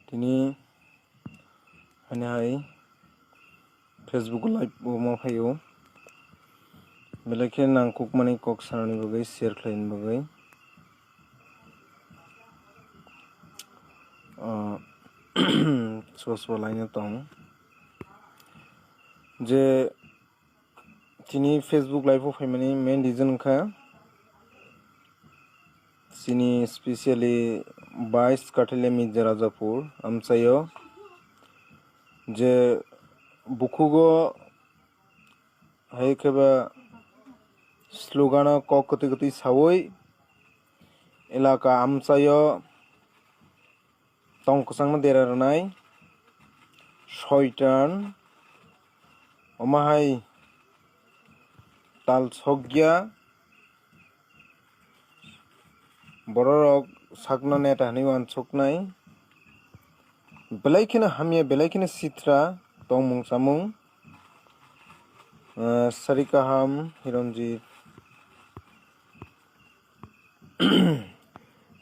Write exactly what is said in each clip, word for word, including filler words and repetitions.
Tini hani hai Facebook live o ma phaio. Belai khe nangkukmani kok sanani bagwi, share khlaini bagwi. Ah, sobo sobo laina tong. Je Tini Facebook live o phaimani main reason wngkha chini specially bais Kathalia Mirza Rajapur amchaio je bukhugo hai khe ba slogan o kok kwtwi kwtwi sawi elaka amchaio tong kwchangno dera rwnai, soitan, omo hai tal sokya, bororok sakno neta hinwi uansuknai, belai kheno hamya, belai kheno sitra tongmung chamung, eh, sari kaham, Hironjit.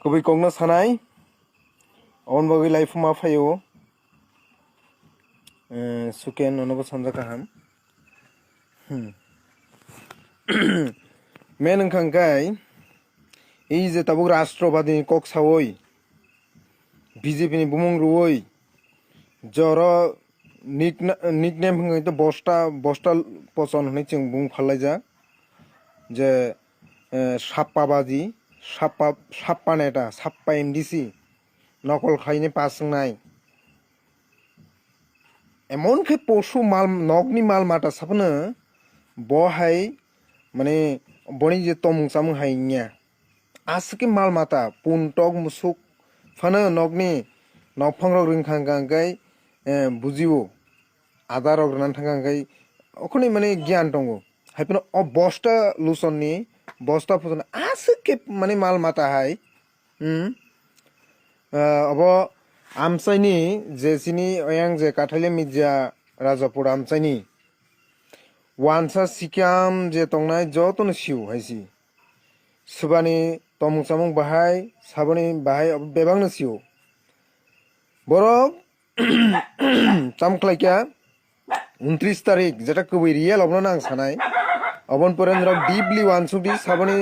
Kubui kokno sanai. Oboni bagwi live ma phaio. Eh, Suken nono bo sanja kaham. Hmm. Men wngkha hwnkhe, ei je tabuk Rashtrabadi ni kok sawi, B J P ni bumung rwi, joro nickna-, nickname hwnkhe to bosta, bosta pochon hwnwi chwng bung phallaijak. Je, eh, Sappa baji, Sappa, Sappa neta, Sappa M D C, nokol khlaini pass wngnai. Emon khe posu mal, nokni mal mata saphano bo hai, mane, boni je tomung chamung hai wngya. Aswk khe mal mata, pun tok musuk phano nokni nokphangrok ring kha hwnkha hwnkhe, eh, bujio. Adarok rwna thangkha hwnkhe okhorni mane giyan tongo. Haiphano o bosta lusonni, bosta phusoni aswk khe mane mal mata hai. Hmm. Ah, obo amchaini je chini oyang je Kathalia Mirza Rajapur amchaini wansa sikam je tongnai jotono sio hai si. Swbani tomung chamung bahai, saboni bahai obo bebakno sio. Borok tam khlaikha untris tarik, jeta kubui real obono nang sanai. Oboni pore norok deeply uansukdi saboni,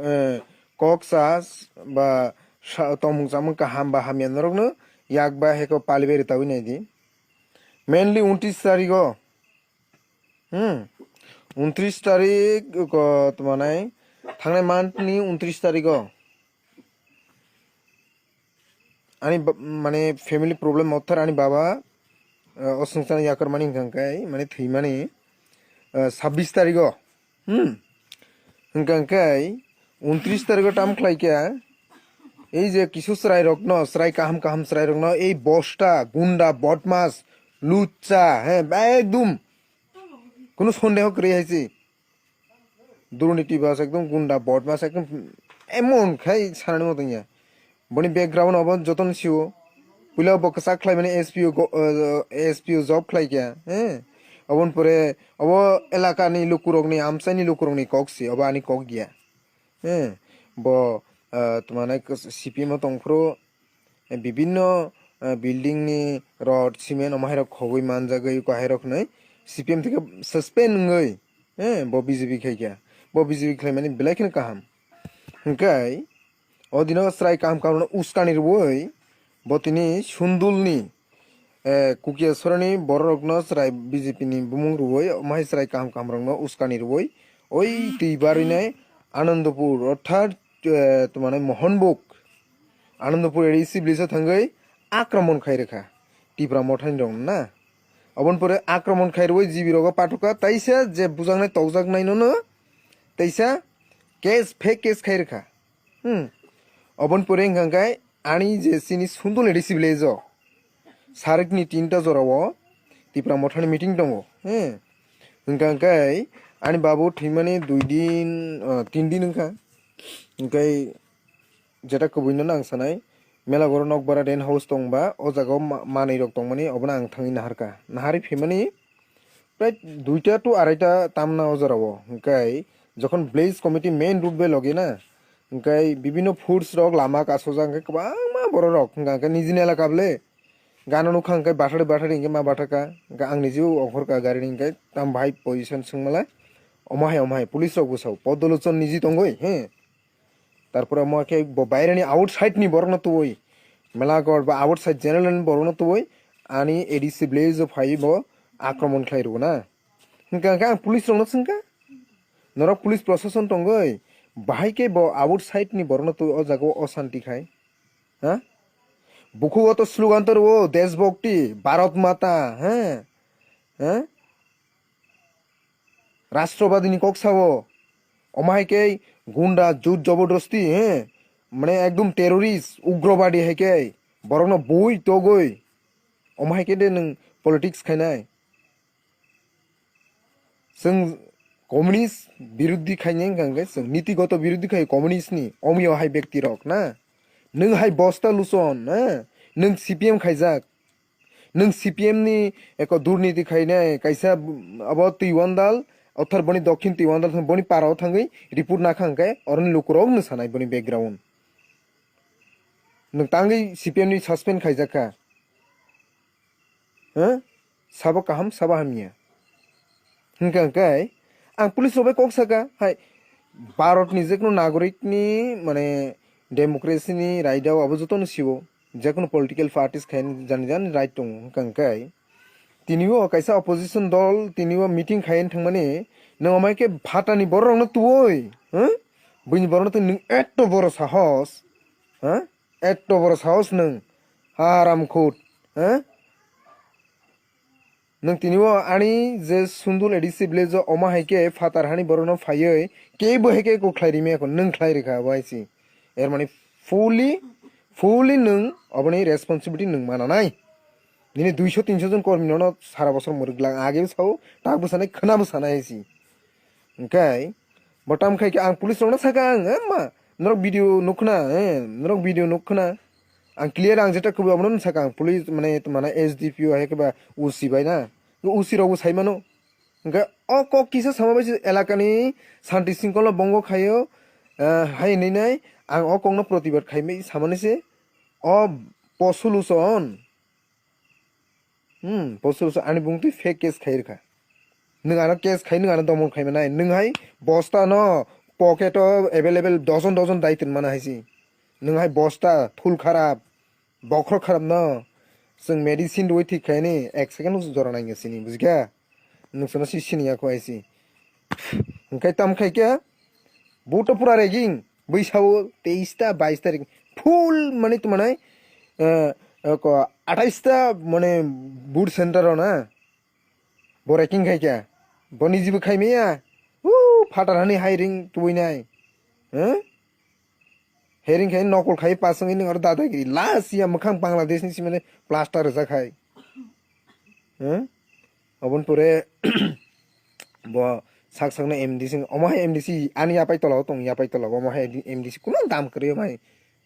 eh, kok sa ba sa-, tomung chamung kaham ba hamya norokno yak ba heko palibai rwtawi naidi. Mainly untris tarigo, hmm, untris tarik ko tmanai thangnai month ni untris tarigo. Ani ba-, mane family problem mothar ani baba, eh, o swngcharno yakarmani hwnkha hwnkhe, mane thwimani, eh, sabbish tarigo. Hmm. Hwnkha hwnkhe untris tarigo tam khlaikha, ei je kisu chwrairokno, chwrai kaham kaham chwrairokno, ei bosta, gunda, bodmas, lucha, he, ekdum kunu sondeho kwrwi hai se. Durniti bas ekdom gunda, bodmas ekdom emon khai sanani moto ya. Boni background obo jotono sio. Puila bo kwchak khlaimani S P O go-, eh, S P O job khlaikha, eh. Oboni pore obo elakani lukurokni, amchaini lukurokni kok se, obo ani kok ya. Eh, bo, eh, tmane C P M o tongphuru, eh, bibinno, eh, building ni rod, cement omo hairok khogwi manjagwi, eko hairok hwnwi C P M theke suspend wngwi, eh, bo B J P khaikha. Bo B J P khlaimani belai kheno kaham. Hwnkhe o dino chwrai kaham kaham rokno uskani rwui bo tini Sundulni, eh, Kukiya sorani bororokno chwrai B J P ni bumung rwui, omo hai chwrai kaham kaham rokno uskani rwui, oi twi barwinai Anandapur, orthat, eh, tmane Mohanbuk, Anandapur A D C village o thangwi akromon khai rwkha Tipra Mothani rokno na. Oboni pore akromon khai rwui G B rogo pathokha, taisa je bujaknai tokjaknai nono, taisa case, fake case khai rwkha. Hmm. Oboni pore hwnkha hwnkhe ani je chini Sundul A D C village o sarikni tinta jorao Tipra Mothani meeting tongo. Hmm. Hwnkha hwnkhe ani babu thwimani dui din, ah, tin din wngkha. Hwnkhe jeta kubuino ang sanai, Melagoro Nokbara rent house tongba, o jagao ma-, manwi rok tongmani, obono ang thangwi naharkha. Naharwi phaimani, Prai duita to araita tamna o jorao, hwnkhe jokhon village committee main road bai logi na, hwnkhe bibinno foods rok lama kasojak, hwnkhe kwbangma borok rok, hwnkha hwnkhe nijini elaka bole Gana nukha hwnkhe bathari bathari hwnkhe ma bathaka. Hwnkhe ang niji o okhorka gari ni hwnkhe tam bahai position swngmalai. Omo hai omo hai police rok bwsao podolochon niji tongoi he. Tarpore omo khe bo baireni outside ni borokno tubui Melagor ba outside general ni borokno tubui ani A D C village o phai bo akromon khlai rwna. Hwnkhe hwnkhe ang police rokno swngkha, norok police prosason tongoi bahai khe bo outside ni borokno tubui o jaga o osanti khai. Ha? Bukhugo to slogan to rwo, Deshbhakti, Bharat Mata, ha? Ha? Rashtrobadi ni kok sao. Omo hai khe gunda, jut jabardasti, he? Mane ekdom terrorist, ugrobadi hai khe. Borokno bui togoi. Omo hai khe de nwng politics khainai. Chwng communist biruddhi khainai wngkha hwnkhe chwng nitigoto biruddhi khai communist ni omio hai bekti rok na. Nwng hai bosta luson na. Nwng C P M khaijak. Nwng C P M ni eko durniti khainai kaisa abo Twiwandal, othar boni dokhin Twiwandal boni parao thangwi report nakha hwnkhe oroni lukurok nwng sanai boni background. Nwng tangwi C P M ni suspend khaijakha. Huh? Sabo kaham, sabo hamya. Hwnkha hwnkhe ang police rok bai kok saka, hai, Bharat ni jekunu nagorik ni, mane, democracy ni raida o abo joto no siwo, jekunu political parties khai jani jani right tongo, hwnkha hwnkhe tini o kaisa opposition dol tini o meeting khai thangmani, nwng amai khe phatani borok rok no tuoi, huh? Buini borok no twi nwng eto boro sahos, huh? Eto boro sahos nwng, haram khut, eh? Nwng tini o ani je Sundul A D C village o omo hai khe phatar hani borok no phaiwi kebo hai khe kokhlai rimya kho, nwng khlai rikha abo hai se. Er mani fully, fully nwng oboni responsibility nwng mananai. Nini duiso tinso jon kormi nono sara bosor mwrwk lang age bwsao tak bwsanai khwna bwsanai hai se. Hwnkhe bo tam khai khe ang police rokno sakha ang, "Eh, ma, norok video nukkha na, eh, norok video nukkha na." Ang clear ang jeta kubui abono sakha ang police mane, mane S D P O hai khe ba O C bai na. O C rok bo sai mano. Hwnkhe o kok kisa sama bai se elaka ni santi singkolo bongo khaio, eh, hai hinwi nai ang o kok no protibad khai mai samani se o posuluson. Hmm, post office ani bung twi fake case khai rwkha. Nwng ano case khai, nwng ano domon khai manai. Nwng hai bosta no pocket o available dojon dojon dai tong mano hai se. Nwng hai bosta, thul kharap, bokhorok kharap no. Chwng medicine rwui thik khai ni ek second o jora nai sini, bujikha? Nwng sono si sini ya kho hai se. Hwnkhe tam khai khe, bo to pura ragging. Bwsao teis ta, bais tarik full mani tongmanai, eh, eh, ko, atais ta mane boot center o na. Bo ragging khai khe. Bo nijibo khai maya. Uu, phatar hani hiring tubuinai. Huh? Hiring khai nokol khai pasang ini oro dadagiri. Last ya mwkhang Bangladesh ni simane plaster rwjak khai. Huh? Oboni pore bo sak sakno M D C, omo hai M D C ani yapai tola o tong, yapai tola o, omo hai M D C kuno dam kwrwi omo hai.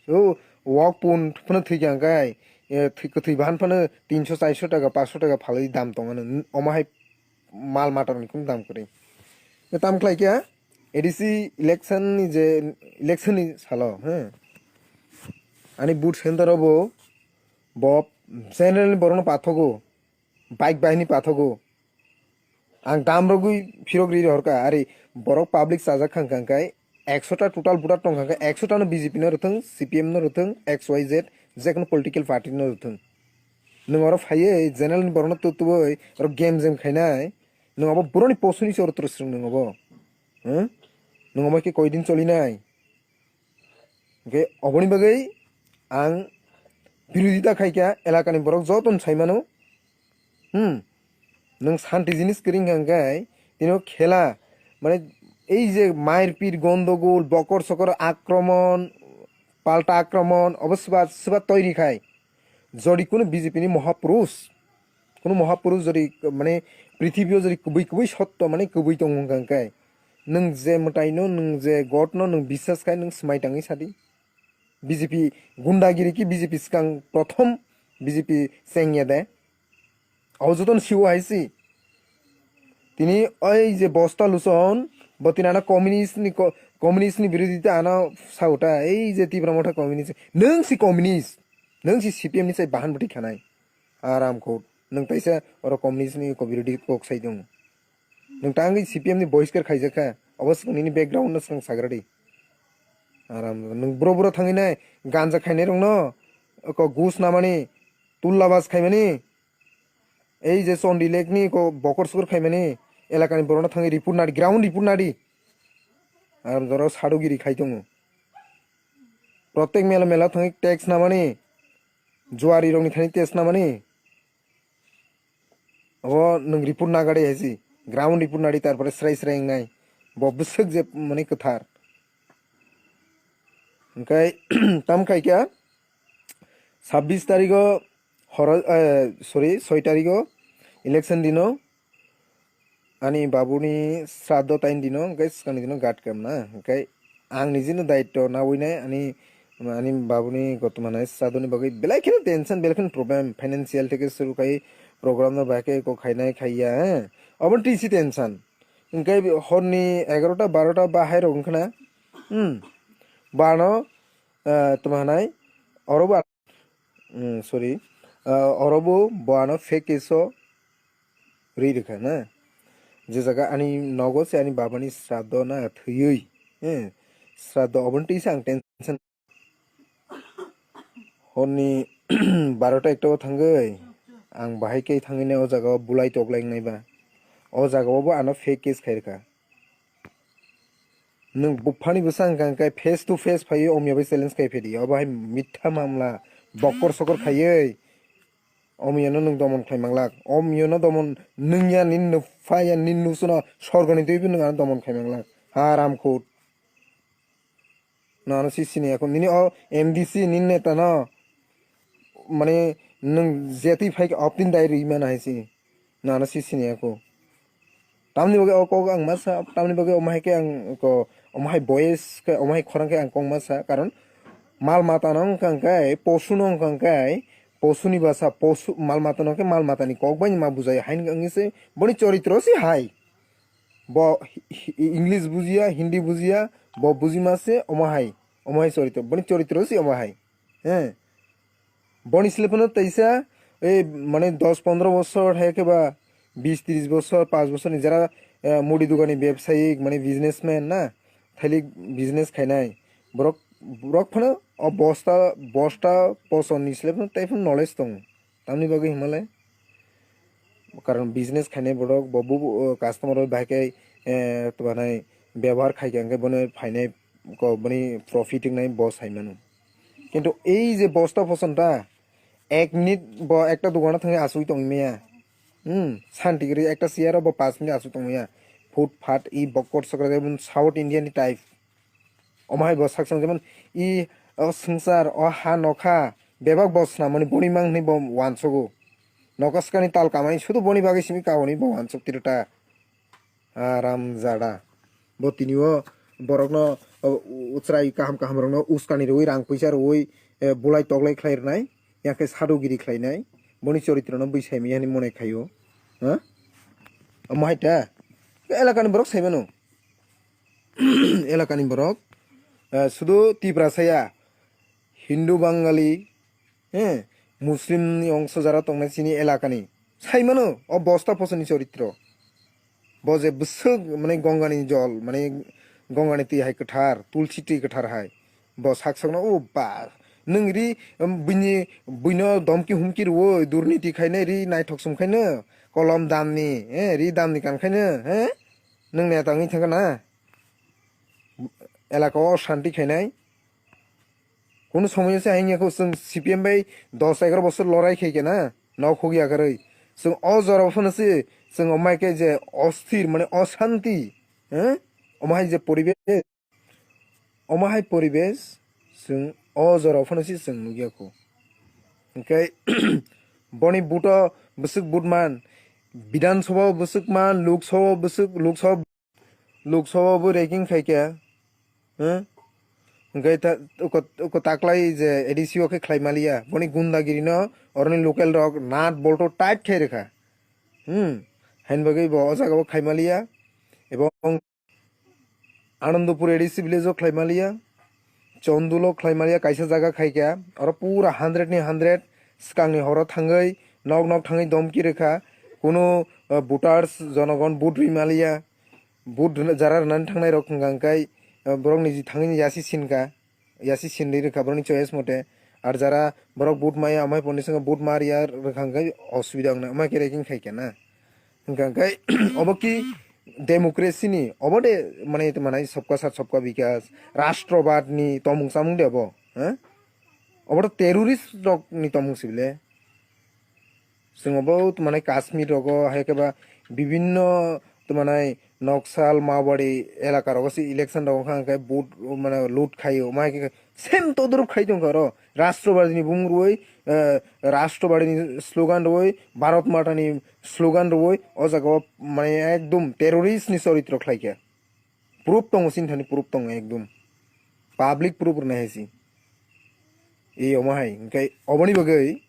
So, wok pun phano thwi kha hwnkhe, eh, thwi, kwthwi bahan phano tinso, charso taka, panchso taka phalwi dam tong ano, omo hai mal matar ni kuno dam kwrwi. Tam khlai khe A D C election ni je, election ni salo, he. Ani boot center o bo, bo general ni borok no pathogo. Bike bahini pathogo. Ang dam rogwi phirok ri rohorkha, ari borok public chajak kha hwnkha hwnkhe ekso ta total voter tongkha hwnkhe ekso ta no B J P no rwthwng, C P M no rwthwng, X Y Z, jekunu political party no rwthwng. Nwng oro phaiwi general ni borok no tubtubui oro game jam khainai, nwng abo boroni posuni se oro twrwsrwng nwng abo. Huh? Nwng abo khe koidin cholinai? Hwnkhe oboni bagwi ang birodita khai kha, elakani borok jotono sai mano. Hmm. Nwng santi jinis kwrwi wngkha hwnkhe tini o khela, mane, ei je mairpir, gondogol, bokor sokor, akromon, palta akromon, obo swba, swba toiri khai. Jodi kunu B J P ni mohapurush, kunu mohapurush jodi, mane, prithibi o jodi kubui kubui sotto, mane, kubui tongo wngkha hwnkhe, nwng je mwtai no, nwng je God no nwng biswas khai, nwng swmai tangwi sadi. B J P gundagiri ki B J P swkang prothom B J P chengya de. Abo jotono siwo hai si. Tini oi je bosta luson, bo tini ano communist ni co-, communist ni birodita ano sauta, ei je Tipra Motha communist. Nwng si communist, nwng si C P M ni sai bahan bwtwi khanai. Aram khut. Nwng taisa oro communist ni ko birodi kok sai tongo. Nwng tangwi C P M ni bohiskar khaijak kha. Obo swkang nini background no swkang sagra di. Aram, nwng bro bro thangwi nai ganja khainai rokno ko gus namani, tullabas khaimani, ei je Chondi Lake ni ko bokor sokor khaimani, elakani borokno thangwi report nadi, ground report nadi. Aram jora sadogiri khai tongo. Protek mela mela thangwi tax namani, juari rokni thani tax namani. Obo nwng report nagadi hai si, ground report nadi, tarpore srai srai wngnai. Bo bwswk je mani kwthar. Hwnkhe tam khaikha sabbish tarigo horo, eh, sorry, soi tarigo election dino ani babuni sraddho tain dino, hwnkhe swkangni dino gat kamna. Hwnkhe ang nijino daitto nawi nai ani, ani babuni gotoma nai sraddhoni bagwi belai kheno tension, belai kheno problem, financial theke suru khai program no bahai khe eko khainai khaiya, eh. Obo tisi tension. Hwnkhe horni egarota barota ba hai rok wngkhana. Hmm. Bano, eh, toma hanai oro ba, hmm, sorry. Eh, oro bo, bo ano fake case o ri rwkha na. Je jaga ani nogo se ani babani sraddho na thwiwi, eh, sraddho oboni tisa ang tension. Horni barota ekta o thangwi ang bahai khe thangwi nai o jaga o bulai toklai wngnai ba. O jaga o bo ano fake case khai rwkha. Nwng buphani bwsa wngkha hwnkhe face to face phaiwi omiya bai challenge khai phaidi. Obo hai mitha mamla bokor sokor khaiwi omiya no nwng domon khlai manglak. Omiya no domon nwngya, nini nupha ya, nini nusuno sorgoni twiwi nwng ano domon khai manglak. Haram khut. Nwng ano si sini ya kho. Nini o M D C nini neta no mane nwng jetwi phai khe optin dai rwi mano hai si. Nwng ano si sini ya kho. Tamni bagwi o kok ang ma sa, tamni bagwi omo hai khe ang ko, omo hai boyes khe, omo hai khorang khe ang kok ma sa, karon mal mata no wngkha hwnkhe, posu no wngkha hwnkhe, posu ni bwsa, posu, mal mata no khe mal mata ni kok bai ma bujai, haino wngwi se boni choritro se hai. Bo hi-, hi-, English bujiya, Hindi bujiya, bo bujima se omo hai, omo hai choritro, boni choritro se omo hai. He. Boni sle phano teisa, ei, mane, dos pondro bosor hai khe ba bis tris bosor, panch bosor ni jara, eh, mudi dugani, bebsayik, mane, businessman na, thailik business khainai. Borok, borok phano o bosta, bosta poson ni sle phano tei phano knowledge tongo. Tamni bagwi himale, karon business khainai borok bo, bo, bo, customer rok bahai khe, eh, twanai bebohar khai khe, hwnkhe bono phainai ko boni profit wngnai bo sai mano. Kintu ei je bosta poson ta, ek minute bo ekta dogano thangwi asugwi tongwi maya. Hmm, santi gri ekta chair o bo panch minute asugwi tongwi maya. Phut phat i bokor sokra jemon South India ni type. Omo hai bo sak sang jemon i o swngchar, o ha nokha, bebak bo swnamani boni mang hinwi bo uansugo. Nokaskani tal kamani sudu boni bagwi simi kauni bo uansuk tiro ta. Haramjada. Bo tini o borokno, o, u-, chwrai kaham kaham rokno uskani rwui, rang puisa rwui, eh, bulai toklai khlai rwnai, yakhe sadogiri khlainai, boni choritrono bui saimanya hinwi mone khaio. Ha? Omo hai ta? Elakani borok saimano. Elakani borok, eh, sudu Tiprasa ya, Hindu, Bangali, eh, Muslim ni ongso jara tongnai chini elakani. Saimano, o bosta posoni choritro. Bo je bwswk, mane, Gongani jol, mane, Gongani twi hai kwthar, tulsi twi kwthar hai. Bo sak sakno, o ba, nwng ri, um, bini, buino domki humki rwo, durniti khainai ri, naithok sum khaino, kolom damni, eh, ri damni kan khaino, eh? Nwng neta wngwi thangkha na? Elaka o shanti khainai. Kunu somoy se haino kho chwng C P M bai dos egaroh bosor lorai khai khe na, nok huk yakarwi. Chwng o jora phano se chwng omai khe je osthir, mane oshanti, eh? Omo hai je poribesh, omo hai poribesh chwng o jora phano se chwng nukya kho. Hwnkhe boni buto bwswk butman, Bidhan Sabha o bwswk man, Lok Sabha o bwswk, Lok Sabha Lok Sabha bo ragging khai khe, eh? Hwnkhe ta-, uko, uko taklai je A D C o khe khlai maliya, boni gundagiri no oroni local rok nat bolto tight khai rwkha. Hmm, hain bagwi bo o jaga o khai maliya, ebong Anandapur A D C village o khlai maliya, Chondulo khlai maliya, kaisa jaga khai khe, oro pura hundred ni hundred swkangni horo thangwi nok nok thangwi domki rwkha, kunu, ah, voters jonogon vote rwi maliya, vote rwna-, jara rwnani thangnai rok hwnkha hwnkhe, ah, borok niji thangwi yasi sinka, yasi sinri rwkha borokni choice mote, ar jara borok vote maya amai ponni swngo vote ma riya rwkha hwnkhe osubida wngnai, amai khe ranking khaikha na. Hwnkha hwnkhe obo ki democracy ni, obo de mane tongmanai sabka sath sabka bikas, rashtrobad ni tomung chamung de obo, ha? Obo to terrorist rok ni tomung sibile. Chwng obo tongmanai Kashmir rogo, hai khe ba bibinno tongmanai Naxal, Maoiwadi elaka rogo se election rogo kha hwnkhe vote mane loot khaio, ma hai khe same todrup khai tongkha oro. Rashtrobadi ni bumung rwui, eh, Rashtrobadi ni slogan rwui, Bharat Mata ni slogan rwui, o jaga o mane ekdom terrorist ni choritro khlaikha. Proof tongo, sini thani proof tongo ekdom. Public proof rwnai hai se. Ei omo hai, hwnkhe oboni bagwi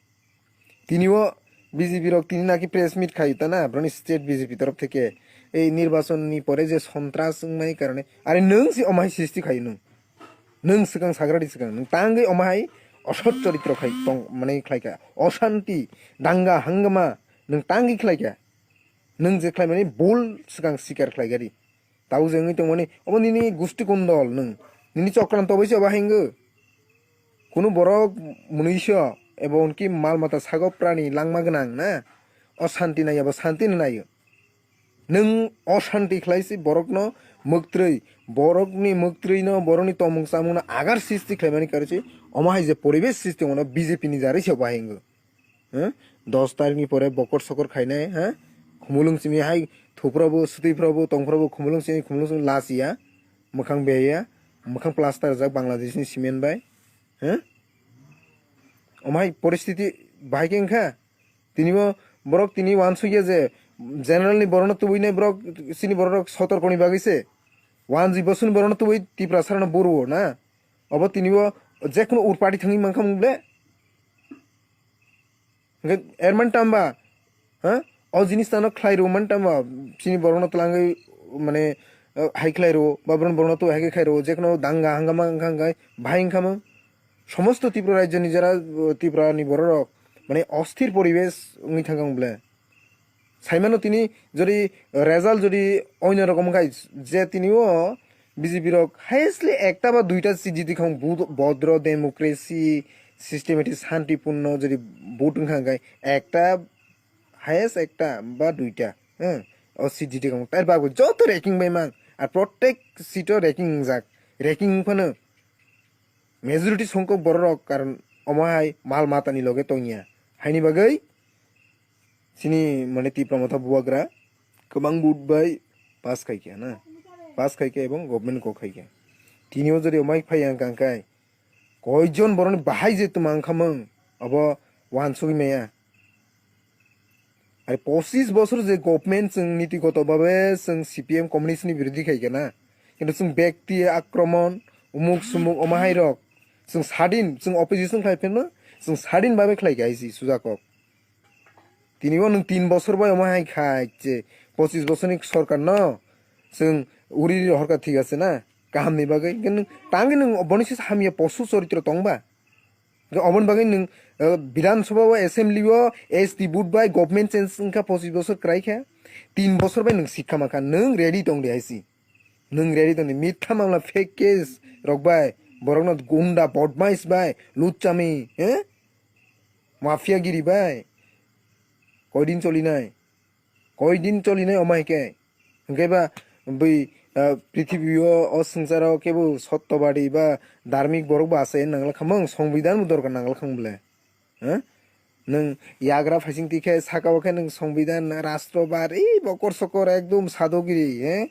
tini o B J P rok tini naki press meet khai ta na, boroni state B J P torof theke. Ei nirbachon ni pore je sontras wngnai karone, are nwng se omo hai sristi khai nwng. Nwng swkang sagradi swkang, nwng tangwi omo hai osot choritro khai tong, mane khlaikha. Oshanti, danga, hangama, nwng tangwi khlaikha. Nwng je khlaimani bul swkang sikar khlaikha di. Tabuk je wngwi tongmani, obo nini gusti kondol nwng. Nini chokranto bai se obo hai wngwi. Kunu borok mwnwiso ebo hwnki mal mata sago prani langma gwnang na. O shanti naiya bo shanti no naio. Nwng o shanti khlai se borokno mwktrwi, borokni mwktrwino, borokni tomung chamungno agar sristi khlaimani karwi se omo hai je poribesh sristi wngmano B J P ni jarwi se obo hai wngwi. Hah? Dos tarikni pore bokor sokor khainai, hah? Khumulwng simi hai thuphrobo, swtwiphrobo, tongphrobo, khumulwng simi, khumulwng simi last ya, mwkhang beya, mwkhang plaster rijak Bangladeshni cement bai, hah? Omo hai poristiti bahai khe wngkha? Tinibo borok tini uansukya je generalni borokno tubui nai borok, chini borok sotorkoni bagwi se. Uanjwi bosongni borokno tubui Tiprasarano buru o na? Obo tinibo jekhuno ur party thangwi mankha mung ble? Hwnkhe erman tamba, ha? O jinis tano khlai rw man tamba, chini borokno twlangwi, mane, eh, hai khlai rw, ba borokno, borokno tubui hai khe khlai rw, jekhuno danga hangama wngkha hwnkhe bahai wngkha mung. Somosto Tripura rajyoni jara, eh, Tripurani bororok, mane, osthir poribesh wngwi thangkha mung ble. Saimano tini jodi result jodi oino rokom khai je tini o B J P rok highestly ekta ba duita seat jiti khang bu-, bodro democracy systematic shanti punno jodi vote wngkha khai ekta highest ekta ba duita, eh, o seat jiti khang tar bagwi joto ranking bai mang ar protek seat o ranking wngjak, ranking wngphano majority songkok bororok karon omo hai mal matani loge tongya haini bagwi Chini mane Tipra Motha bubagra kwbang vote bai pass khaikha na, pass khaikha ebong government kok khaikha. Tini o jodi omai phai ang kangkai koijon boroni bahai je twmang khamung abo uansugwi maya. Are pochis bosor je government chwng nitigoto babe chwng C P M communist ni birodhi khaikha na, kintu chwng bekti akromon umuk sumuk omo hai rok chwng sadin chwng opposition khlai phano chwng sadin babe khlaikha hai si sujakok. Tini o nwng tin bosor bai omo hai khai je pochis bosorni sorkar no chwng uri ri rohorkha thik ase na kaham ni bagwi. Hwnkhe nwng tangwi nwng boni se hamya posu choritro tong ba? Hwnkhe oboni bagwi nwng, eh, Bidhan Sabha o assembly o S T vote bai government change wngkha pochis bosor kwrai khe. Tin bosor bai nwng sikha mankha nwng ready tong di hai si. Nwng ready tong di mitha mamla fake case rok bai borokno gunda bodmais bai luchami, eh? Mafia giri bai koidin cholinai, koidin cholinai omo hai khe. Hwnkhe ba bui, ah, prithibi o, o swngcharo kebo sottobadi ba dharmik borok bo achai nangla khamung, songbidan bo dorkar nangla kham bole. Huh? Nwng yagra phaising tikhe saka o khe nwng songbidan, rashtrobad, ei bokor sokor ekdom sadogiri, eh?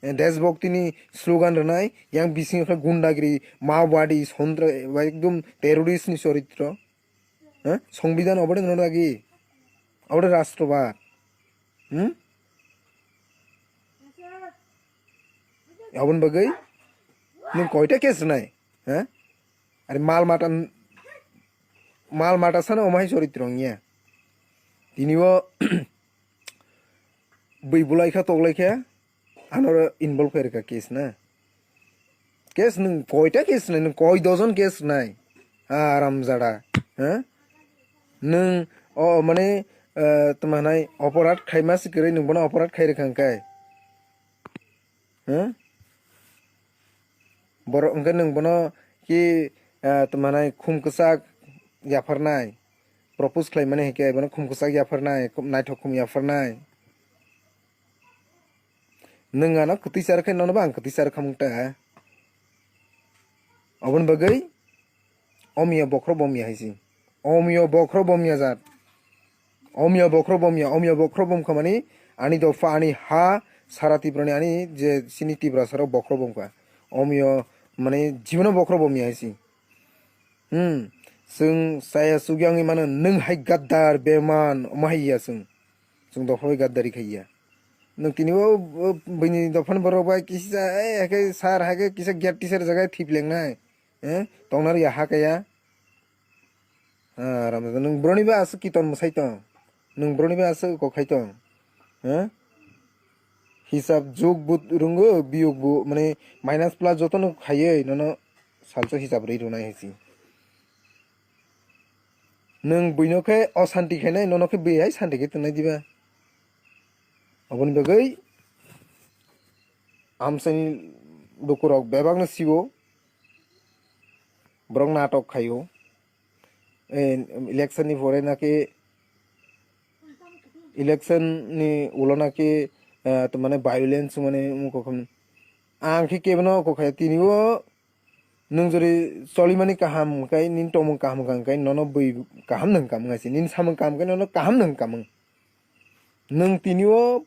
Deshbhakti ni slogan rwnai, yang bisingo khe gundagiri, Maoiwadi, Sondra, ekdom terrorist ni choritro. Huh? Songbidan obode no lagi? Obode rashtrobad. Hmm? Aboni bagwi nwng koita case rwnai? Ha? Are mal mata, mal mata sano omo hai choritro wngya. Tini o bui bulai kha, toklai kha, anoro involve khai rwkha case na. Case nwng koita case rwnai, nwng koi dojon case rwnai? Haramjada, ha? Nwng O mane, eh, tma hwnai, oporad khaima se kwrwi nwng bono oporad khai rwkha hwnkhe. Huh? Borok hwnkhe nwng bono ki, eh, tma hwnai, khum kwchak yapharnai. Propose khlaimani hwnkhe bono khum kwchak yapharnai, khum naithok khum yapharnai. Nwng ano kwtwi cha rwkha, nono bo ang kwtwi cha rwkha mung ta. Oboni bagwi omiyo bokhorok bomya hai si. Omiyo bokhorok bomya jat. Omiyo bokhorok bomya, omiyo bokhorok bomkha mani ani dopha, ani ha, sara Tripura ni ani je chini Tiprasa rok bokhorok bomkha. Omiyo mani jibono bokhorok bomya hai si. Hmm, chwng chaya chukya wngwi mano, nwng hai gaddar, beman, omo hai ya chwng. Chwng dopha bai gaddari khai ya. Nwng tini o, o, bini dophani borok bai kisa, eh, hai khe sar, hai khe kisa gate tisar jaga thip lengnai. Eh, tongna rwya ha kaya. Ah, Ramdada, nwng broni ba aswk kiton mwsai tong. Nwng broni ba aswk kok khai tong. Eh? Hisab jug bo rwngo, biyog bo, mane, minus plus jotono khaiwi nono salsa hisab rwi rwnai hai si. Nwng buino khe osanti khainai, nono khe bui hai santi khe tongnai diba? Oboni bagwi amchaini lukurok bebakno siwo, borok natok khaio. Eh, election ni pore naki, election ni ulo naki, eh, to mane violence mane wngkha khe, ang khe kebono kok khaio, tini o nwng jori cholimani kaham hwnkhe, nini tongmung kaham hwnkha hwnkhe, nono bui kaham nw hwnkha mung hai se, nini samung kaham hwnkhe, nono kaham nw hwnkha mung. Nwng tini o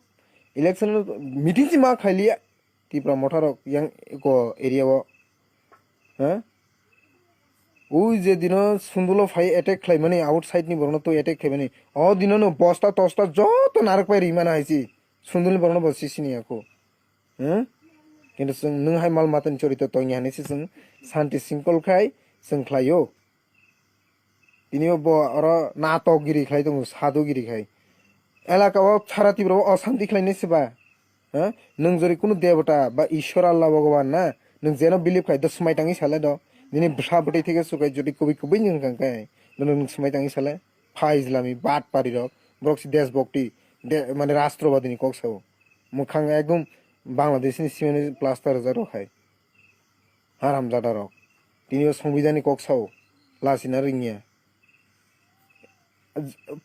election meeting si ma khailiya, Tipra Motha rok yang eko area o. Ha? Ui je dino Sundulo phai attack khlaimani, outside ni borokno twi attack khlaimani. O dino no bosta tosta joto narwk pai rimana hai si. Sundulni borokno bo sisini ya kho. Hmm? Kintu chwng nwng hai mal matani chorito tongya hinwi se chwng santi singkol khai chwng khlaio. Tini bo oro natok giri khlai tongo, sadu giri khai. Elaka o sara Tripura o osanti khlainai se ba? Ha? Nwng jori kunu debota ba Ishwar Allah Bhagwan na, nwng jeno believe khai do swmai tangwi sale do. Nini bwsa bwtwi theke sukai jodi kubui kubui nwng kang kai. Nwng swmai tangwi sale. Phaijlami bat parirok. Borok si deshbhakti, de-, mane rastro badini kok sao. Mwkhang ekdom Bangladesh ni cement plaster rwjak rok hai. Haramjada rok. Tini o Songbidan ni kok sao. Lachina ringya.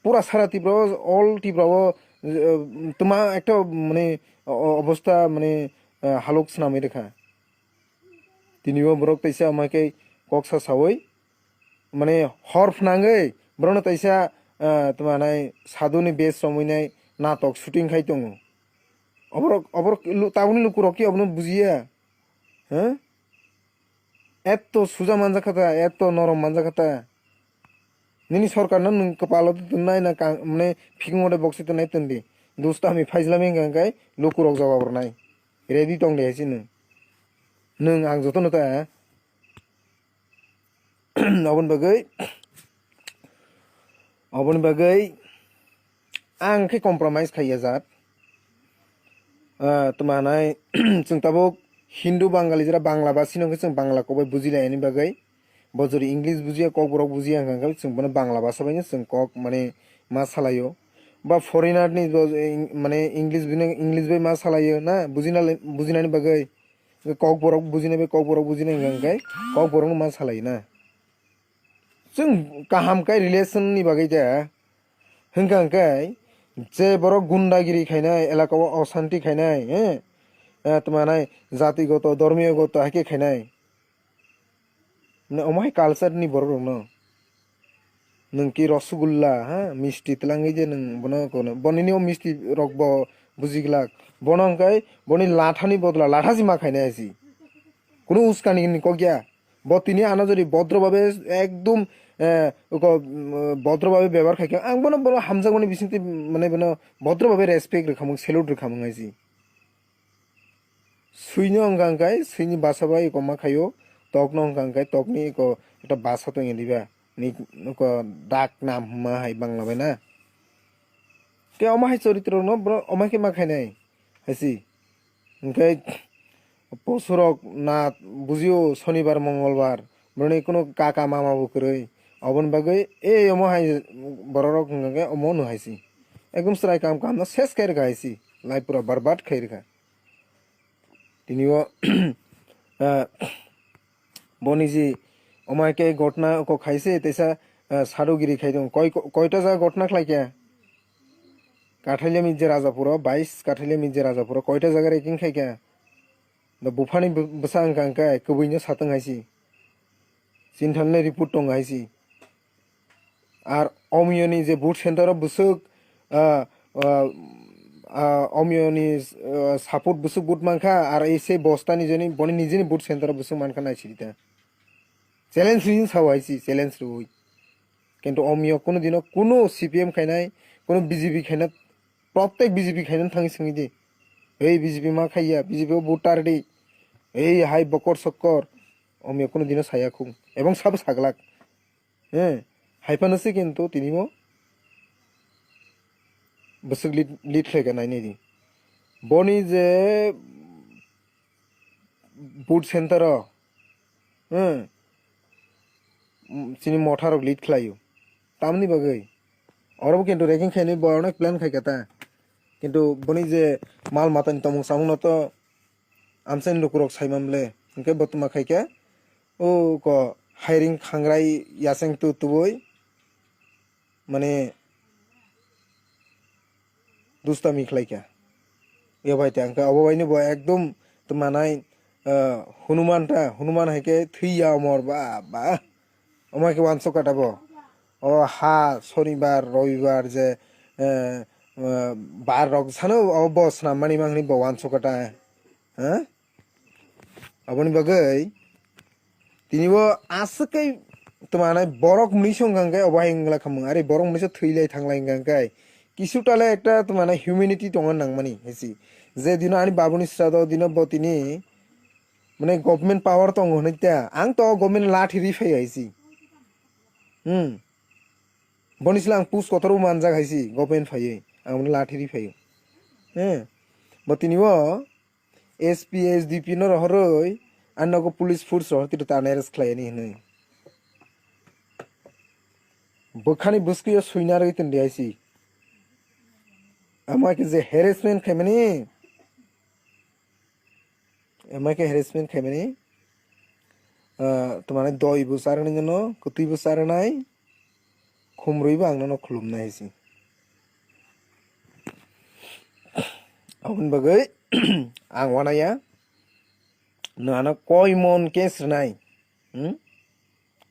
Pura sara Tripura o, all Tripura o, eh, tma ekta mane o-, obostha mane, eh, halok swnamwi rwkha. Tini o borok teisa amai khe kok sa saui mane hor phnangwi borokno teisa, ah, tma nai saduni base romwi nai natok shooting khai tongo. Oborok, oborok lu-, tabukni lukurok khe obono bujiya. Huh? Etto suja manjakha ta, etto norom manjakha ta. Nini sorkarno nwng kwpalo twi tonnai na ka-, mane phikungo de boksi tonnai tondi. Dustami phaijlami hwnkha hwnkhe lukurok jawab rwnai. Ready tong de hai se nwng. Nwng ang jotono ta. Oboni bagwi, oboni bagwi ang khe compromise khaiya jat. Ah, tma hanai, chwng tabuk Hindu Bangali jera Bangla basi no khe chwng Bangla kok bai buji laiyani bagwi. Bo jori English bujiya, Kokborok bujiya hwnkha khe chwng bono Bangla basa bai no chwng kok mane ma salaio. Ba foreigner ni bo, eh, mane English bini, English bai ma salaio na, bujina lai-, bujinani bagwi. Kokborok bujinai bai Kokborok bujinai hwnkha khe Kokborok no ma salai na. Chwng kaham khe relation ni bagwi de. Hwnkha khe je borok gundagiri khainai, elaka o osanti khainai, eh? Eh, tma nai jatigoto, dhormiyogoto hai khe khainai. Mane omo hai culture ni borok rok no. Nwng ki rosgulla, ha, misti twlangwi je nwng bono kono. Bonini o misti rok bo bujiglak. Bono hwnkhe boni lathani bodla latha si ma khainai si. Kunu uskani ni kok ya. Bo tini ano jodi bodro babe ekdum, eh, uko, mm, bodro babe bebohar khaikhe ang bono, bono hamjakmani bisingtwi mane bono bodro babe respect rwkhamung, salute rwkhamung hai si. Swino hwnkha hwnkhe swini basa bai eko ma khaio, tokno hwnkha hwnkhe tokni eko ekta basa tongya diba, ni eko dak nam hwnma hai bangla bai na. Tei omo hai choritrokno borok omo khe ma khainai hai si. Hwnkhe posurok na bujio sonibar mongolbar, borokni kunu kaka mama bo kwrwi, Oboni bagwi e omo hai bororok hwnkha khe omo no hai si. Ekdom chwrai kam kam no ses khai rwkha hai si. Lai pura barbat khai rwkha. Tini o, ah, boni ji omo hai khe gotna kok khai se teisa, ah, sadogiri khai tong. Koi, koita jaga gotna khlai khe? Kathailemi je Rajapuro, bais Kathailemi je Rajapuro, koita jaga raking khai khe? Da buphani bw-, bwsa wngkha hwnkhe kwbwino satong hai si. Chini thanle report tong hai si. Ar omiyoni je vote center o bwswk, ah, ah, ah, omiyoni, ah, support bwswk vote mankha, ar ei se bostani joni boni nijeni vote center o bwswk mankha nai sidi ta. Challenge rini sao hai si, challenge rwi. Kintu omiyo kuno dino kuno C P M khainai, kuno B J P khainai, protek B J P khainani thangwi swngwi di. Ei B J P ma khaiya, B J P o vote tar di. Ei hai bokor sokor, omiyo kuno dino saya khung. Ebong sabo saglak. He, hai phano se kintu tini mo bwswk lead, lead khlai kha nai nai di. Boni je vote center o, he, chini motha rok lead khlaio. Tamni bagwi? Oro bo kintu raking khainai bo onek plan khai kha ta. Kintu boni je mal matani tongmung samung no to amchaini lukurok sai man ble. Hwnkhe bo tuma khai khe, o ko hiring khangrai yaseng tu tubui, mane, dustami khlai kha. Yo bai te, hwnkhe obo bai ni bo ekdom tuma nai, ah, Hunuman ta, Hunuman hai khe thwi ya omor, ba, ba. Omo hai khe wansuk kha ta bo. O ha, Sonibar, Robibar je, eh, eh, bar rok sano o bo swnam mani mang hinwi bo wansuk kha ta. Ha? Aboni bagwi tini bo aswk khe tuma nai borok mwnwi song kha hwnkhe obo hai wngla khamung. Are borok mwnwi se thwi lai thang lai hwnkha hwnkhe kisu ta le ekta tuma nai humanity tongo nang mani hai si. Je dino ani babuni srado dino bo tini mane government power tongo hwnwi ta, ang to government lathi ri phai hai si. Hmm. Boni sle ang post kotor bo manjak hai si, government phaiwi ang bono lathi ri phaiwi. He. Bo tini o S P, S D P no rohorwi, ang nogo police force rohor tito ta arrest khlai ani hinwi. Bwkhani bwskwi o suina rwi tongdi hai si. Ama khe je harassment khaimani, Ama khe harassment khaimani, ah, tuma nai doi bo charwnai nono, kwtwi bo charwnai, khumrwi bo ang nono khulumnai hai si. Aboni bagwi ang uanaiya, nwng ano koi mon case rwnai, hmm?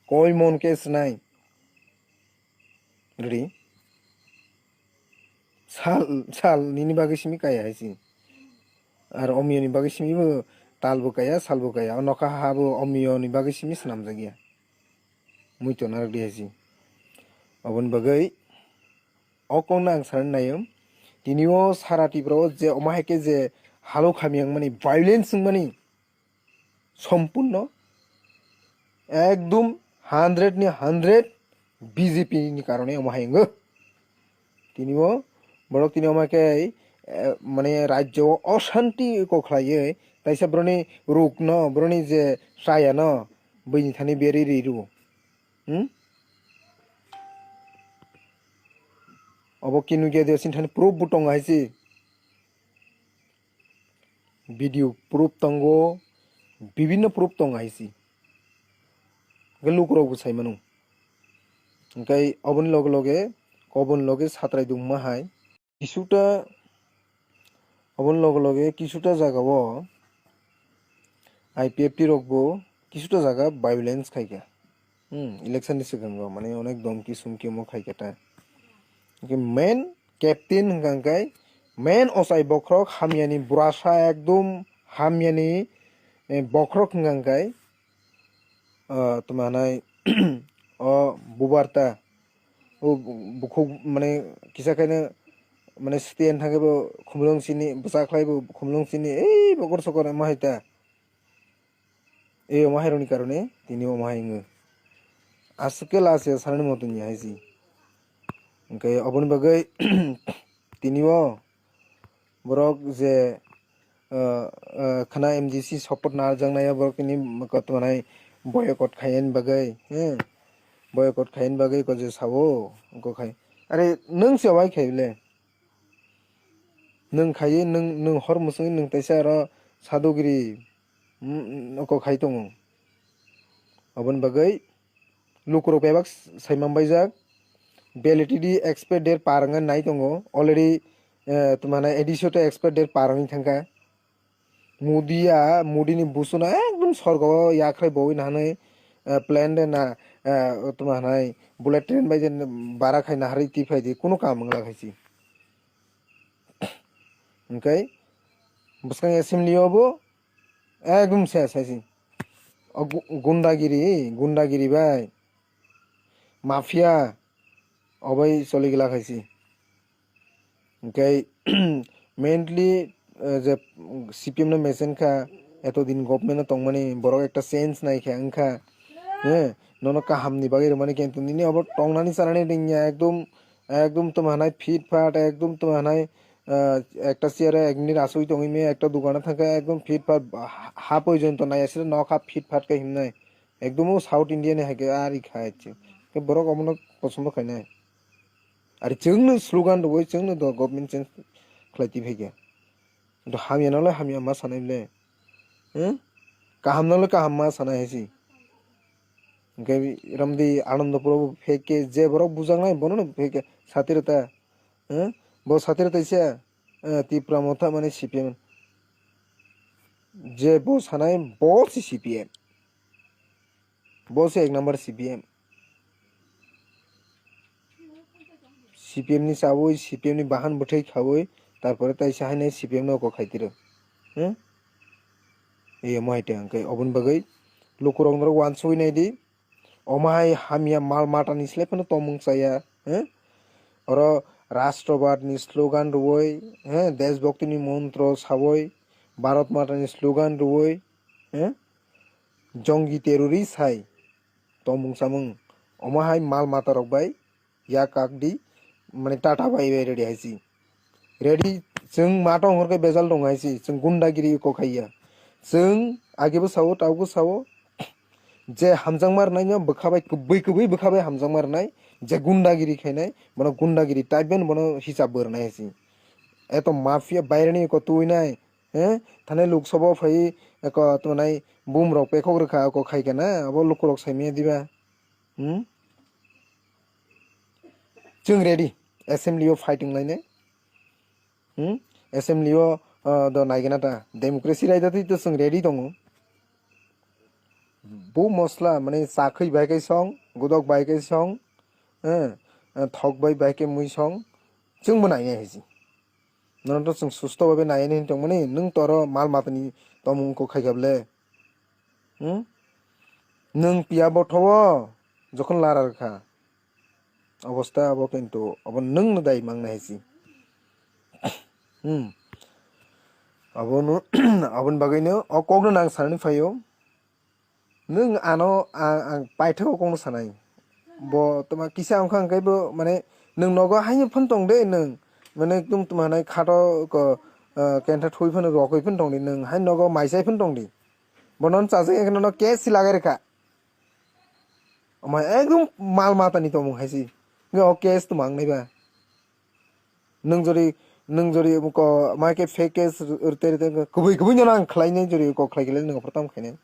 Koi mon case rwnai. Rwdi. Sal, sal nini bagwi simi kaya hai si. Ar omiyoni bagwi simi bo tal bo kaya, sal bo kaya. O nokha ha bo omiyoni bagwi simi swnamjak ya. Muitu narwk di hai si. Oboni bagwi o kokno ang sanani naio. Tini o sara Tripura o je omo hai khe je halok hamya wngmani, violence wngmani, sompurno ekdom hundred ni hundred B J P ni karone omo hai wngo. Tini o borok tini omo khe, eh, mane rajyo o oshanti kok khlaiwi, taisa boroni rukno, boroni je chayano buini thani berwi ri rwo. Hmm? Obo kinugya de sini thani proof bo tongo hai si. Video proof tongo, bibinno proof tongo hai si. Hwnkhe lukurok bo sai mano. Hwnkhe oboni loge loge, oboni loge satrai dungma hai. Kisuta, oboni loge loge kisuta jagao I P F T rok bo kisuta jaga violence khai kha. Hmm, election ni swkango mane onek domki sumki omo khai kha ta. Hwnkhe main captain hwnkha hwnkhe main ochai bokhorok hamyani burasa ekdom hamyani, eh, bokhorok hwnkha hwnkhe, ah, tuma hwnai o bubar ta o bukhuk mane kisa khaino mane stand thangkhe bo khumulwng sini bwsa khlai bo khumulwng sini ei bokor sokor ma hai ta. Ei omo hai rokni karone tini omo hai wngo. Aswk khe last year sanani moto ni hai si. Hwnkhe oboni bagwi tini o borok je, ah, ah, khwna M G C support narwkjaknai o borok tini kotormanai boycott khainani bagwi, he. Boycott khaini bagwi ko je sao, ko khai. Are nwng se obai khai le. Nwng khai nwng, nwng hor musung nwng taisa aro sadugiri, mm, ko khai tongo. Oboni bagwi lukurok bebak sai manbaijak. Validity expire date par wngna nai tongo. Already, eh, tuma na A D C o to expire date par wngwi thangkha. Modi ya, Modi ni busu no ekdom sorgo o yakhrai bo wina hanwi, eh, plan de na, eh, tuma hanai bullet train bai je bara khai na harwi twi phai di, kunu kam wngla khai si. Hwnkhe bwskang assembly o bo ekdom ses hai si. O gu-, gundagiri, gundagiri bai mafia obai choli gla khai si. Hwnkhe mainly, eh, je C P M no mesen kha, eto din government o tongmani borok ekta change nai kha wngkha, eh, nono kaham ni bagwi rwmani khe nini obo tongnani chanani ringya ekdom, ekdom tuma hanai fit fat, ekdom tuma hanai, eh, ekta chair o ek minute asui tongwi maya, ekta dukano thangkha ekdom fit fat ha, ha porjonto nai aswk nokha fit fat khe himnai, ekdom o South India ni hai khe ari kha, khe borok omono posondo khainai. Ari chwngno slogan rwui chwngno do government change khlai twi phaikha. Do hamya nole hamya ma sanai le. Hmm? Kaham nole kaham ma sanai hai si. Hwnkhe ramdi Anandapur o fake je borok bujaknai bono no fake satiro ta. Hmm? Bo satiro ta ise, eh, Tipra Motha mane C P M. Je bo sanai bo si C P M. Bo se ek number C P M. C P M ni chawi, C P M ni bahan bwthai khawi, tarpore taisa haino C P M no kok khai tiro. Hmm? Ei omo hai tei hwnkhe oboni bagwi lukurok norok uansugwi nai di. Omo hai hamya mal mata ni slai phano tongmung chaya. Hmm? Oro Rashtrabad ni slogan rwui, hmm, Deshbhakti ni montro sawi, Bharat Mata ni slogan rwui, hmm? Jongi terrorist hai tongmung samung. Omo hai mal mata rok bai yak kak di, mane tata bai bai ready hai si. Ready, chwng ma tong hor khe bejal dong hai si, chwng gundagiri ko khaiya. Chwng age bo sao, tao bo sao, je hamjakma rwnai no bwkha bai kubui kubui bwkha bai hamjakma rwnai, je gundagiri khainai, bono gundagiri type ben bono hisab bo rwnai hai si. Eto mafia baireni ko tuinai, eh, thane Lok Sabha phai ko twnai bum rok pekhok rwkha ko khai kana, abo lukurok saimaya diba? Hmm? Chwng ready, assembly o fighting lainai. Hmm? Assembly o, ah, do naigena ta democracy raida twi to chwng ready tongo. Bu mosla mane chakhwi bai khe song, gudok bai khe song, eh, thok bai bai khe mui song, chwng bo nainai hai si. Nono to chwng susto babe nai hinwi tongmani, nwng toro mal matani tomung wngkha khai kha bole? Hmm? Nwng piya bothowo jokhon lara rwkha. Obosta abo kintu abo nwng no dai mangnai hai si. Hmm. Abono, aboni bagwino o kokno nang sanani phaio. Nwng ano ang, ang paithakgo kokno sanai. Bo toma kisa wngkha hwnkhe bo mane nwng nogo haino phano tong de nwng. Mane ekdom toma hanai khato ko, ah, kentha thui phano rokoi phano tong di nwng. Hai nogo maisai phano tong di. Bono chajak wngkhe nono case si lagai rwkha. Omo ekdom mal matani tongmung hai si. Nge o case toma wngnai ba. Nwng jori, nwng jori ko, ma khe fake case r-, r-, teri teri kubui kubui no ang khlai nai jori ko khlai khlai nwng aphuru tam khainai.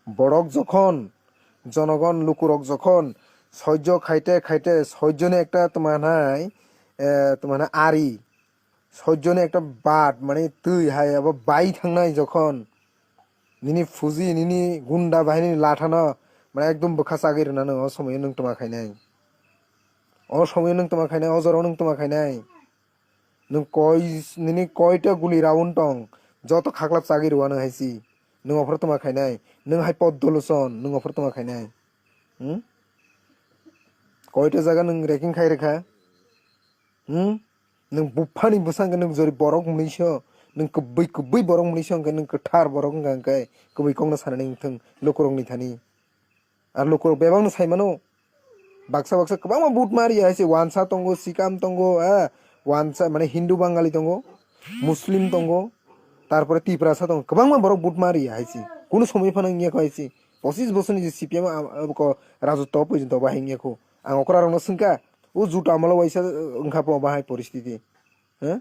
Borok jokhon, jonogon lukurok jokhon, soijo khaite khaite soijo ni ekta tma nai, eh, tma nai ari, soijo ni ekta bat mane twi hai abo bai thangnai jokhon, nini fuji, nini gunda bahini lathano mane ekdom bwkha chagwi rwnano o somoyo nwng tma khainai. O somoyo nwng tma khainai, o jorao nwng tma khainai. Nwng koi, nini koita guli round tong, joto khaklap chagwi rwano hai si. Nwng ophor tma khainai, nwng hai pod doluson, nwng ophor tma khainai. Hmm? Koita jaga nwng reking khai rwkha. Hmm? Nwng buphani bwsang khe nwng jori borok mwnwi so, nwng kubui kubui borok mwnwi so hwnkhe nwng kwthar borok wngkha hwnkhe kubui kokno sanani wngthung lukurokni thani. Ar lukurok bebakno saimano. Baksa baksa kwbangma but ma riya hai se, wansa tongo, sikam tongo, ah, wansa mane Hindu Bangali tongo, Muslim tongo, tarpore Tiprasa tongo, kwbangma borok but ma riya hai se. Kunu somoi phano wngya kho hai se. Pochis bosorni je C P M a-, a-, ko rajotwo porjonto bahai wngya kho. Ang okra rokno swngkha, o juta amalo waisa wngkha po bahai poristiti. He?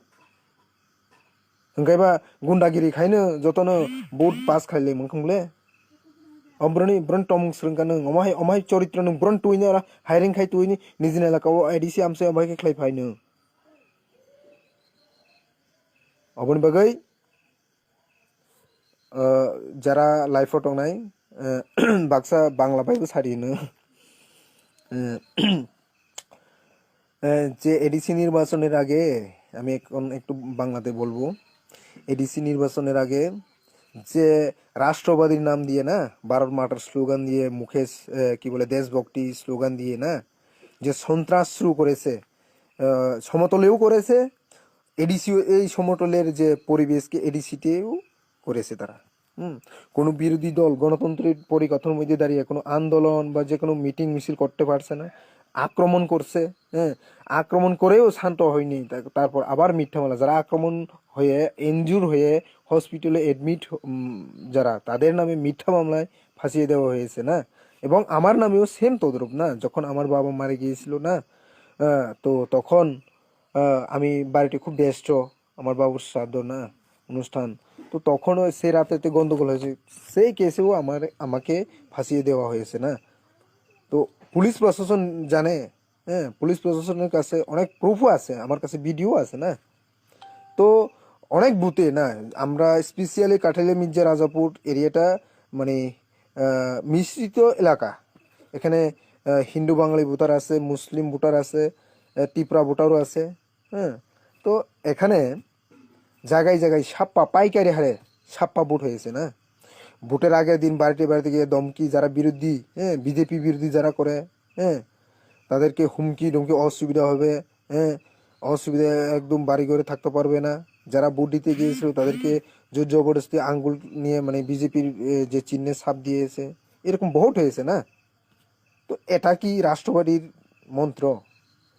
Hwnkhe ba gundagiri khaino jotono vote pass khailai mangkhung le. O broni, broni tomung swrwngkha nwng, omo hai, omo hai choritro nwng broni tuino ora hiring khai tuini nijini elaka o A D C amsai omo hai khe khlai phaino. Oboni bagwi, uh, jara life o tongnai, uh, baksa Bangla bai bwsari hino. Uh, uh, je A D C নির্বাচনের আগে, আমি এখন একটু বাংলাতে বলবো, A D C নির্বাচনের আগে যে রাষ্ট্রবাদীর নাম দিয়ে না, ভারত মাতার স্লোগান দিয়ে, মুখে, আহ, কি বলে, দেশভক্তি স্লোগান দিয়ে না, যে সন্ত্রাস শুরু করেছে, আহ, সমতলেও করেছে, এডিসি, এই সমতলের যে পরিবেশকে এডিসিতেও করেছে তারা। হুম, কোনো বিরোধী দল গণতন্ত্রের পরিকাঠামোর মধ্যে দাঁড়িয়ে কোনো আন্দোলন বা যে কোনো মিটিং মিছিল করতে পারছে না, আক্রমণ করছে। হ্যাঁ, আক্রমণ করেও শান্ত হয়নি। তা-, তারপর আবার মিথ্যা মামলা, যারা আক্রমণ হয়ে, ইনজুর হয়ে হসপিটালে অ্যাডমিট, উম, যারা, তাদের নামে মিথ্যা মামলায় ফাঁসিয়ে দেওয়া হয়েছে না। এবং আমার নামেও সেম তদ্রূপ না, যখন আমার বাবা মারা গিয়েছিল না, আহ, তো তখন, আহ, আমি বাড়িতে খুব ব্যস্ত, আমার বাবুর শ্রাদ্ধ না, অনুষ্ঠান। তো তখনও সেই রাতে তো গন্ডগোল হয়েছে, সেই কেসেও আমার, আমাকে ফাঁসিয়ে দেওয়া হয়েছে না। তো পুলিশ প্রশাসন জানে, হ্যাঁ, পুলিশ প্রশাসনের কাছে অনেক প্রুফও আছে, আমার কাছে ভিডিও আছে না। তো অনেক বুথে না, আমরা স্পেশালি কাঠালিয়া মির্জা রাজাপুর এরিয়াটা মানে, আহ, মিশ্রিত এলাকা। এখানে, আহ, হিন্দু বাঙালি ভোটার আছে, মুসলিম ভোটার আছে, আহ, ত্রিপুরা ভোটারও আছে। হ্যাঁ, তো এখানে জায়গায় জায়গায় ছাপ্পা, পাইকারি হারে ছাপ্পা ভোট হয়েছে না। ভোটের আগের দিন বাড়িতে বাড়িতে গিয়ে ধমকি, যারা বিরোধী, হ্যাঁ, বিজেপি বিরোধী যারা করে, হ্যাঁ, তাদেরকে হুমকি ধমকি, অসুবিধা হবে, হ্যাঁ, অসুবিধা, একদম বাড়ি ঘরে থাকতে পারবে না। যারা ভোট দিতে গিয়েছিল তাদেরকে জোর জবরদস্তি আঙ্গুল নিয়ে, মানে, বিজেপির, এ, যে চিহ্নে ছাপ দিয়েছে, এরকম বহুত হয়েছে না। তো এটা কি রাষ্ট্রবাদীর মন্ত্র?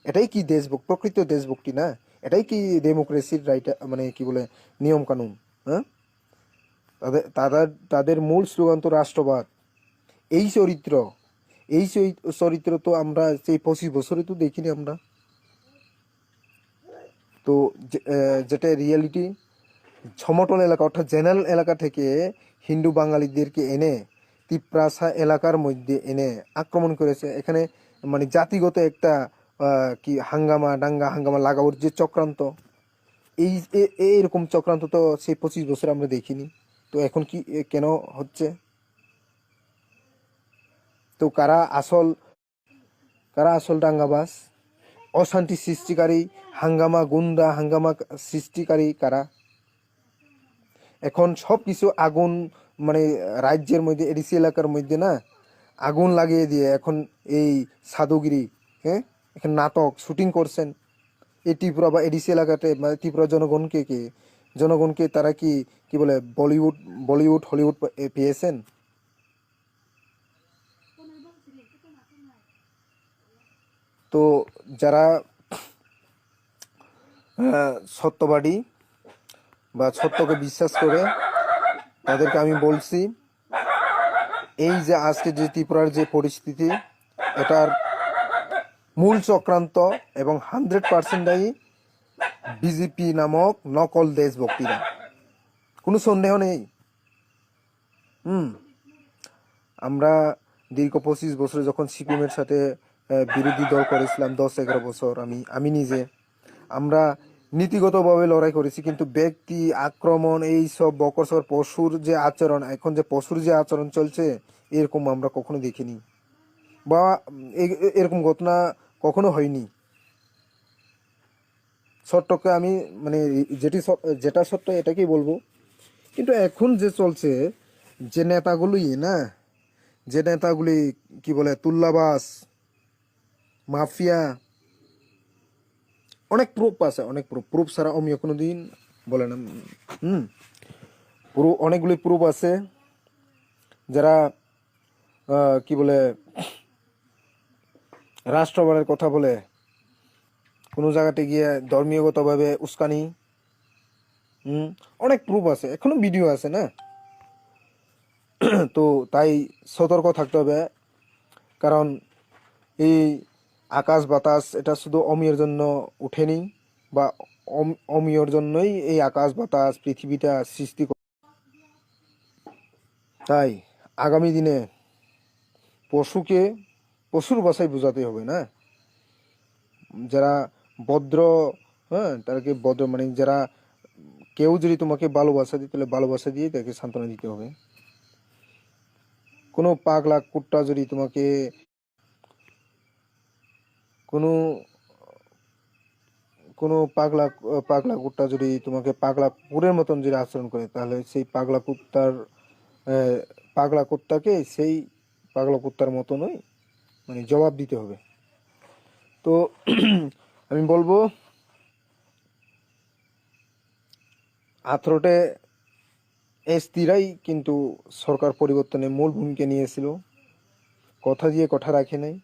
এটাই কি দেশভক্তি, প্রকৃত দেশভক্তি না? এটাই কি ডেমোক্রেসির রাইট, মানে, কি বলে, নিয়ম কানুন? হ্যাঁ, তাদের, তাদের, তাদের মূল স্লোগান তো রাষ্ট্রবাদ। এই চরিত্র, এই চরি-, চরিত্র তো আমরা সেই পঁচিশ বছরে তো দেখিনি আমরা। তো যে-, আহ, যেটা রিয়েলিটি, সমতল এলাকা অর্থাৎ জেনারেল এলাকা থেকে হিন্দু বাঙালিদেরকে এনে তিপ্রাসা এলাকার মধ্যে এনে আক্রমণ করেছে। এখানে মানে জাতিগত একটা, আহ, কি হাঙ্গামা, দাঙ্গা হাঙ্গামা লাগানোর যে চক্রান্ত, এই এ-, এ-, এরকম চক্রান্ত তো সেই পঁচিশ বছর আমরা দেখিনি। তো এখন কি, এ, কেন হচ্ছে? তো কারা আসল, কারা আসল দাঙ্গাবাজ, অশান্তি সৃষ্টিকারী, হাঙ্গামা গুন্ডা, হাঙ্গামা সৃষ্টিকারী কারা? এখন সব কিছু আগুন, মানে, রাজ্যের মধ্যে, এডিসি এলাকার মধ্যে না আগুন লাগিয়ে দিয়ে এখন এই সাধুগিরি, হ্যাঁ, এখন নাটক শুটিং করছেন। এই ত্রিপুরা বা এডিসি এলাকাতে, মানে, ত্রিপুরা জনগণকে কি, জনগণকে তারা কি, কি বলে, বলিউড, বলিউড, হলিউড পে-, এ, পেয়েছেন? তো যারা, আহ, সত্যবাদী বা সত্যকে বিশ্বাস করে, তাদেরকে আমি বলছি, এই যে আজকে যে ত্রিপুরার যে পরিস্থিতি, এটার মূল চক্রান্ত এবং হান্ড্রেড পার্সেন্ট দায়ী বিজেপি নামক নকল দেশভক্তিরা, কোনো সন্দেহ নেই। হুম, আমরা দীর্ঘ পঁচিশ বছরে যখন সিপিএম এর সাথে, আহ, বিরোধী দল করেছিলাম, দশ এগারো বছর, আমি, আমি নিজে, আমরা নীতিগতভাবে লড়াই করেছি, কিন্তু ব্যক্তি আক্রমণ, এই সব বকর সকর, পশুর যে আচরণ, এখন যে পশুর যে আচরণ চলছে, এরকম আমরা কখনো দেখিনি বা এ-, এ-, এরকম ঘটনা কখনো হয়নি। সত্যকে আমি, মানে, যেটি স-, যেটা সত্য এটাকেই বলবো। কিন্তু এখন যে চলছে, যে নেতাগুলি না, যে নেতাগুলি, কি বলে, তুল্লাবাজ, মাফিয়া, অনেক প্রুফ আছে, অনেক প্রুফ। প্রুফ ছাড়া অমিয়া কোনোদিন বলে না। হুম, প্রু-, অনেকগুলি প্রুফ আছে, যারা, আহ, কি বলে, রাষ্ট্রবাদের কথা বলে, কোনো জায়গাতে গিয়ে ধর্মীয়গতভাবে উস্কানি, হুম, অনেক প্রুফ আছে, এখনো ভিডিও আছে না। তো তাই সতর্ক থাকতে হবে। কারণ এই আকাশ বাতাস এটা শুধু অমিয়র জন্য উঠেনি বা অম- অমিয়র জন্যই এই আকাশ বাতাস পৃথিবীটা সৃষ্টি করে। তাই আগামী দিনে পশুকে পশুর ভাষায় বোঝাতে হবে না। যারা ভদ্র, হ্যাঁ, তাদেরকে ভদ্র, মানে যারা কেউ যদি তোমাকে ভালোবাসা দিই, তাহলে ভালোবাসা দিয়ে তাকে সান্ত্বনা দিতে হবে। কোনো পাগলা কুত্তা যদি তোমাকে কোনো কোনো পাগলা পাগলা কুত্তা যদি তোমাকে পাগলা কুকুরের মতন যদি আচরণ করে, তাহলে সেই পাগলা কুত্তার আহ, পাগলা কুত্তাকে সেই পাগলা কুত্তার মতনই মানে জবাব দিতে হবে। তো আমি বলবো, আঠারোতে এসটিরাই কিন্তু সরকার পরিবর্তনে মূল ভূমিকা নিয়েছিল, কথা দিয়ে কথা রাখে নাই।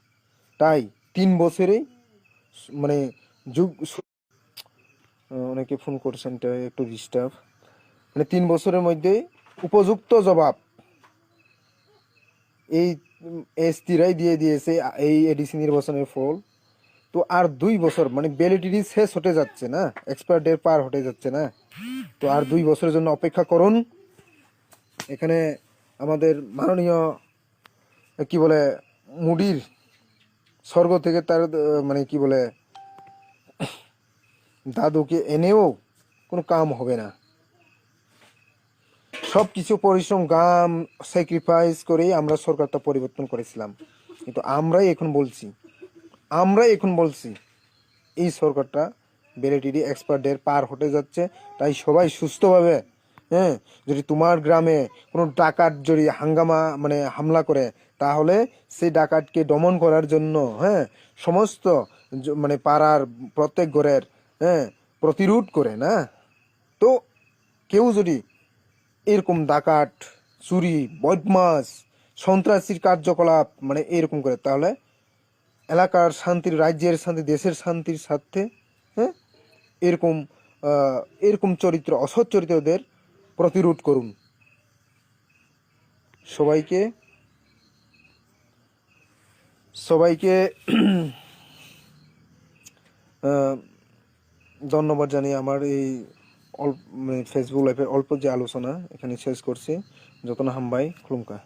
তাই তিন বছরেই মানে যুগ, অনেকে ফোন করছেন, এটা একটু ডিস্টার্ব। মানে তিন বছরের মধ্যে উপযুক্ত জবাব এই এসটিরাই দিয়ে দিয়েছে এই এডিসি নির্বাচনের ফল। তো আর দুই বছর, মানে ভ্যালিডিটি শেষ হতে যাচ্ছে না, এক্সপায়ার ডেট পার হতে যাচ্ছে না। তো আর দুই বছরের জন্য অপেক্ষা করুন। এখানে আমাদের মাননীয় কি বলে মোদির স্বর্গ থেকে তার আহ, মানে কি বলে দাদুকে এনেও কোনো কাম হবে না। সব কিছু পরিশ্রম, ঘাম, স্যাক্রিফাইস করেই আমরা সরকারটা পরিবর্তন করেছিলাম। কিন্তু আমরাই এখন বলছি, আমরাই এখন বলছি এই সরকারটা ভ্যালিডিটি এক্সপায়ার ডেট পার হতে যাচ্ছে। তাই সবাই সুস্থভাবে, হ্যাঁ, যদি তোমার গ্রামে কোনো ডাকাত যদি হাঙ্গামা মানে হামলা করে, তাহলে সেই ডাকাতকে দমন করার জন্য, হ্যাঁ, সমস্ত জ- মানে পাড়ার প্রত্যেক ঘরের, হ্যাঁ, প্রতিরোধ করে না। তো কেউ যদি এরকম ডাকাত, চুরি, বদমাস, সন্ত্রাসীর কার্যকলাপ মানে এরকম করে, তাহলে এলাকার শান্তির, রাজ্যের শান্তি, দেশের শান্তির স্বার্থে, হ্যাঁ, এরকম আহ, এরকম চরিত্র, অসৎ চরিত্রদের প্রতিরোধ করুন। সবাইকে সবাইকে আহ, ধন্যবাদ জানিয়ে আমার এই অল্প, মানে, ফেসবুক লাইভের অল্প যে আলোচনা এখানে শেষ করছি। যতনা হামবাই, খুলুমকা।